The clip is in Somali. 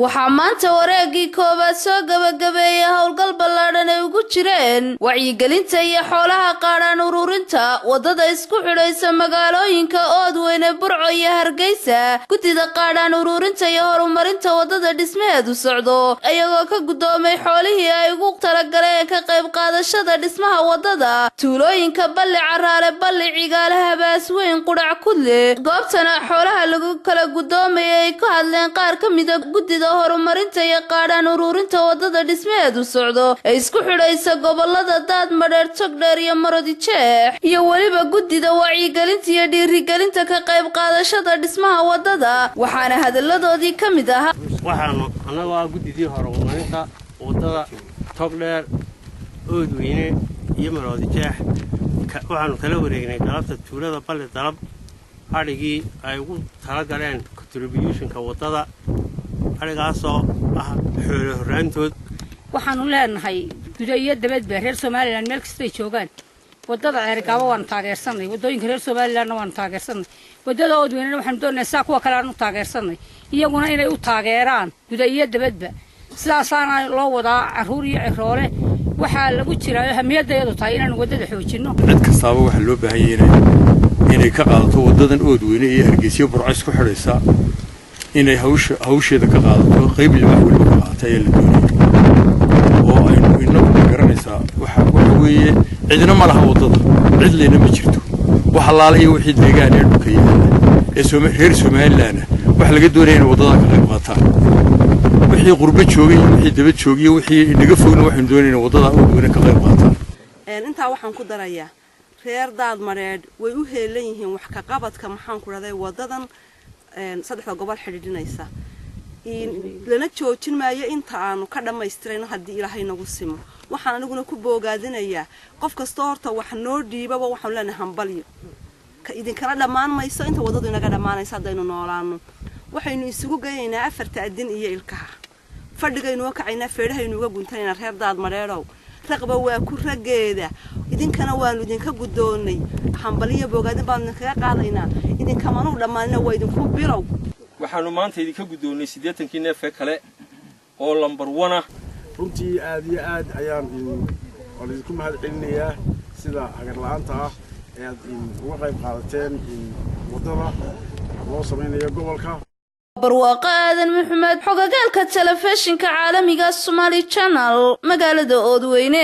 Waxaa maanta wareeggii koowaad soo gabagabeeyey howlgal ballaadhan ay ugu jireen wacyigelinta iyo xoolaha qaadhaan ururinta waddada isku xidhaysa magaalooyinka Oodweyne, Burco iyo Hargeysa. Guddida qaadhaan ururinta iyo horumarinta waddada dhismaheedu socdo iyagoo ka guddoomay xoolihii ay ugu talagaleen ka qayb qaadashada dhismaha waddada tuulooyinka Balli Caraale, Balli Cigaale, Habaasweyn, Qudhac Kudle. Goobtana xoolaha lagu kala guddoomayay ay ka hadleen qaar ka mida guddida horumarinta iyo qaadhaan ururinta waddada dhismaheedu socdo ee isku xidhaysa gobolada Daadmadheer, Togdheer iyo Marodi Jeex, iyo weliba guddida wacyigelinta iyo dhiirigelinta ka qayb qaadashada dhismaha waddada. Waxaana hadalladoodii ka mid ahaa: Waxaanu annagoo ah guddidii horumarinta waddada Togdheer, Oodweyne iyo Maroodijeex, waxaanu kala wareegnay galabta tuulada Balli Dalab adhigii ay ugu talagaleen contributionka waddada, adhigaasoo ah xoolo horraantood. Waxaanu leenahay gudo iyo dabadba reer Somaliland meel kastay joogaan, waddada Ceerigaabo waanu taageersanay, waddooyinka reer Somalilandna waanu taageersanay, waddada Oodweynena waxaanu doonaynaa saa kuwa kale aanu taageersanay iyaguna inay u taageeraan gudo iyo dabadba. Sidaasaana loo wadaa carruur iyo ciroole. Waxaa lagu jiraa hamiyadayadu tahay inaanu waddada xoojinno. Cid kastaaba waxaa loo baahan yahay inay ka qaadato waddadan Oodweyne iyo Hargeysyo Burco isku xidhaysa, inay hawsha hawsheeda ka qaadato, qayb libax weliba ka qaadato ayaa la doonaya oo aynu inagu garanaysaa. Waxa weeye, cidna ma laha waddada, cid leyna ma jirto. Wax allaala iyo wixii deegaan ee dhulka yaalla ee reer Somaliland waxa laga doonaya inay waddada ka qayb qaataan. Wixii qurbo joogay iyo wixii daba joogay iyo wixii naga fogna, waxaynu doonayna waddada Oodweyne ka qayb qaataan. Intaa waxaan ku darayaa, reer Daadmareedh way u heelan yihiin wax ka qabadka, maxaan ku dhahday, wadadan saddexda gobol xidhiidhinaysa. Lana joojin maayo inta aanu ka dhammaystirayno haddii Ilaahay nagu simo. Waxaan aniguna ku boogaadinayaa qof kastoo horta wax noo dhiibaba, waxaanu leenahay hambalyo. Idinkala dhammaan mayso inta waddadu inaga dhammaanaysa. Haddaynu noolaano, waxaynu isugu geyaynaa afarta adin iyo ilkaha, fadhigaynu uga kacaynaa, feedhahaynu uga guntanaynaa. Reer Daadmadheedhow, raqba waa ku raggeeda. Idinkana waanu idinka guddoonnay, hambaliyo boogaadin baanu idinkaga qaadaynaa. Idinkamanuu dhammaanina, waa idinku bilow. Waxaanu maanta idinka guddoonnay 80-kii neefka kale oo lambar wana. Runtii aad iyo aad ayaan waan idinku mahad celinayaa sida hagar la-aanta ah ee aad uga qayb qaadateen waddada loo samaynayo gobolka. Barwaaqo Aadan Maxamed, xogagaalka telefishinka caalamiga Somali Channel, magaalada Oodweyne.